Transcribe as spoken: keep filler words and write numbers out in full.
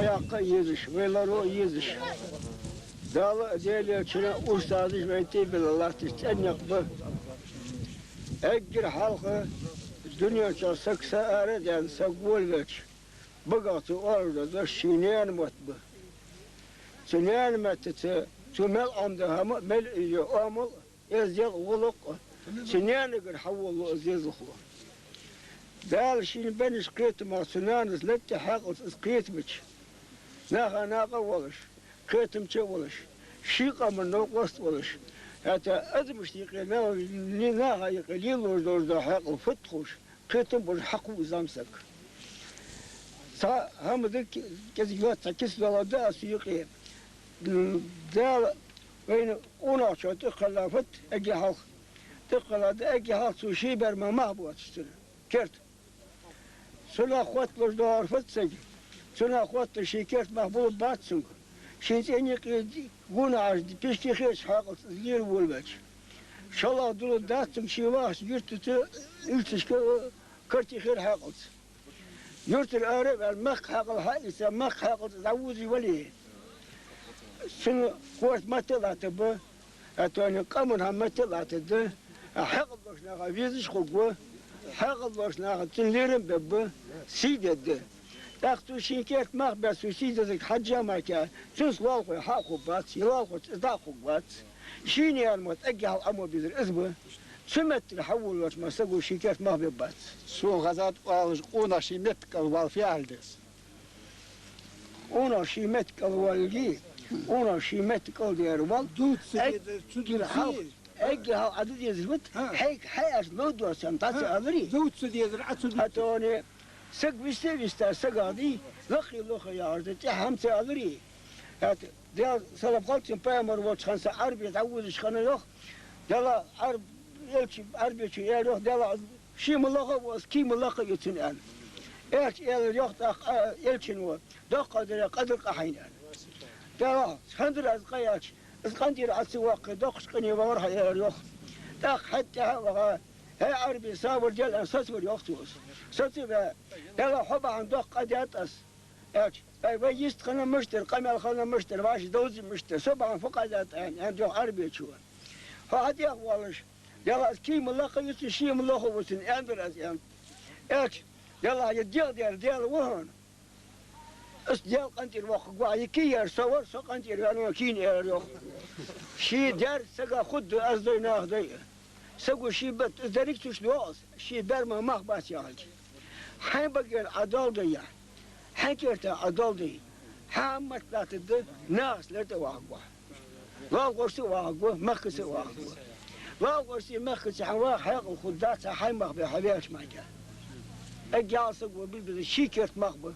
Яккха а езаш, вай лоро а езаш. Дала а, Даьла а чура устазаш вай тӀабилла латташ цӀеннех ба. Эггара хьалха дунен чу саг са ара а даьнна, саг волавелча, багах цо оалаш дола дош ший наьна мотт ба. Цу наьна меттаца цо мел Ӏомаду хӀама а, мел из йола оамал а, эздел а, гӀулакх а цу наьнагара хьаволалу из дезалхо. Дала шийна беннача кхетамах цу нанас латта хьаькъалца из кхетабича, наха накъа а волаш, кхетамча а волаш, ший къаман новкъост а волаш, хӀаьта адамашта юкъе, на-, наха юкъе лелалуш долаш дола хьаькъал фуд ховш, кхетам болаш хьакхуву из зӀамсаг. Цхьа хӀама да, кӀезига йоаца цхьа кица дола да аз цу юкъе. М, Дала вайна къонахчо тӀакхелла фуд эггара хьалха. ТӀакхелла да эггара хьалха цо ший бер мара мах боацаш цунна керта. Цунах хотталуш доагӀар фуд сага? Цунах хотталуш ший керта мах булургбац цунга. Ший цӀен юкъе гонахьараш пишти хеташ хьаькъалца из лела волавелча, шоллагӀа дулларгдац цунга ший вахача юртаца, уьлчашка карте хир хьаькъалца. Юртара ара а ваьнна, мехка хьаькъал хьаийца, мехка хьаькъалца дӀавузаш вале, цунна корта метте а латтаргба, хӀаьта а къаман хӀама метте а латтаргда, хьаькъал долча наха везаш хургва, хьаькъал долча наха цунна лерам бергба, сий дергда. ТӀаккха цо ший керта мах беш цо сий дезарг хьежжа мара, цунца лоалахой хьа а хургбац, е лоалахочунца из дӀа а хургвац. Ший наьна мотт эггара хьалха Ӏомо безар из ба. Цу меттера хьаволавелча мара саго ший керта мах бергбац. Сона хезад, оалаш, къонах ший метта кӀал вала фу яхилга да из? Къонах ший метта кӀал валалга, къонах ший метта кӀал дера вала. Дувца дезар цу эггара хьалха, эггара хьалха Ӏа де дезар фуд? ХӀа. Хьайга хьаьрча ловдоцам дӀа ца аларе. Дувца дезар Ӏа цу дувца. ХӀаьта а саг виста а виста сагагӀа дий, лакхе лохе яхаш да, тӀехьа хӀама ца аларе. ХӀаьта Даьла салам хилда цунна, пайхамар волча хана цхьа Ӏарбе дӀавузаш хиннав йоах. Даьла Ӏарб-, элча Ӏарбечо аьлар йоах, Даьла, ше ма лоха а ва из, кий ма лакха а ю цун, аьнна. Элча аьлар йоах тӀаккха, а, элчано: доккхагӀдаре къа дир-кх хьайна, аьнна. Даьла, хӀана дир аз къа аьлча, из къинтӀера Ӏа ца воаккхе, доккхача къине вахар хьо, аьлар йоах. ТӀаккха хьаьта тӀехьа а ваха, хӀай Ӏарбе, сабар де, аьнна, соцавир йоах цо из. Соцаваь, Даьла, хьо бахьан доккха къа даьд аз, аьлча, вай, вай йистхинна мишта дар, къамаьл хинна мишта дар, вӀаши довза мишта дар, со бахьан фу къа даьд, аьнна, аьннад йоах Ӏарбечо. Хьо хьатӀехвоалаш, Даьла, из кий ма лакха а ю цун, ше ма лоха а ва цун, аьннадар аз, аьнна. Аьлча, Даьла, е дегӀ дар Даьла ва хьона, из Даьла къинтӀера воаккхаргва Ӏа, е кий яр со вар, со къинтӀера ваьннав кийна, аьлар йоах. Ше дар сага хургда, аз дой, наха дой. Саго ший б-, из деррига цу чу доагӀа из, ший бер мара мах бац яхилга. Хьай багара Ӏа доал дой, хьай керта Ӏа доал дой, хьа хӀама метте латтаргда, нахаца лерга тӀавахаргва хьо. Лоалахошца а вахаргва, мехкаца а вахаргва. Лоалахошцеи мехкацеи хьа ваха хьаькъал хургдац хьа, хьай мах бе хьо ваьлча мара. Эггара хьалха саго бе безар ший керта мах ба.